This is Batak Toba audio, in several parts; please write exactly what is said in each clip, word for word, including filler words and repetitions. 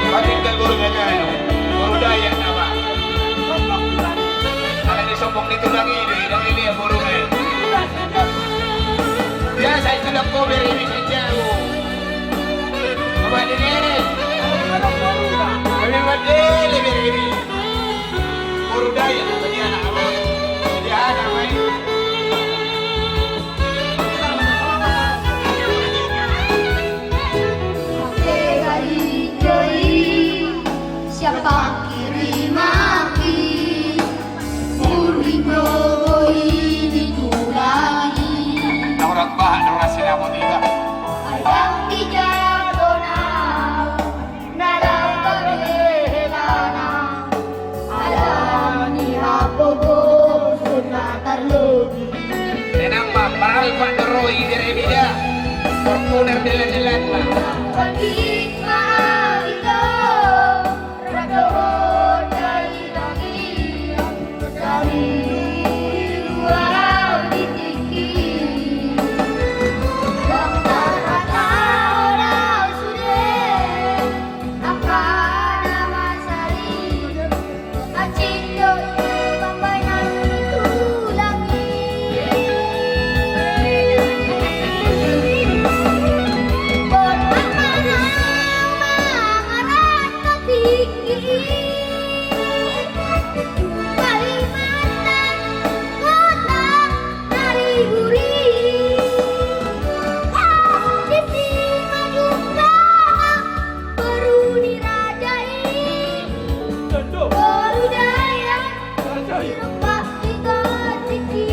Patinggal boru Dayana, boru Dayak nama. Ala ni sombong ni tulang i do, dang i dia boru i. Biasa itu dang kober ini saja. Apa ini? Kami buat dia lebih ini. Boru Dayak, jadi anak abang. Jadi anak main. Siapa kirim aki, burhi do boi di tulang i. Orang bahat, orang sinamot iba. Ayam di jadona. Na dapot helana, ala ni hapogoson na tarlobi. Tenang ma, paralpat do ro i, bere mida. Fortuner delan-delan ma. Pandit ma abito, radohon dai dagi. Kalimantan, kota Kariburi, disi ma jumpa boru ni raja i. Boru Dayak, sirompak di tondik i.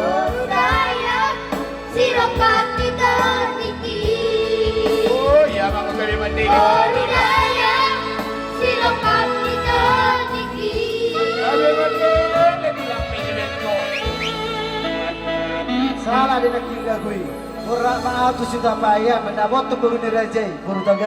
Boru Dayak, sirompak di tondik i. Oh, iya, Bang, Bang, Bang, Bang. Boru Dayak, sirompak di tondik i. Abe, Bang, Bang, Bang, Bang. Salah dia nak kira gue. Ora ma atus juta paya, manaboto boru ni raja i, boru Dayak.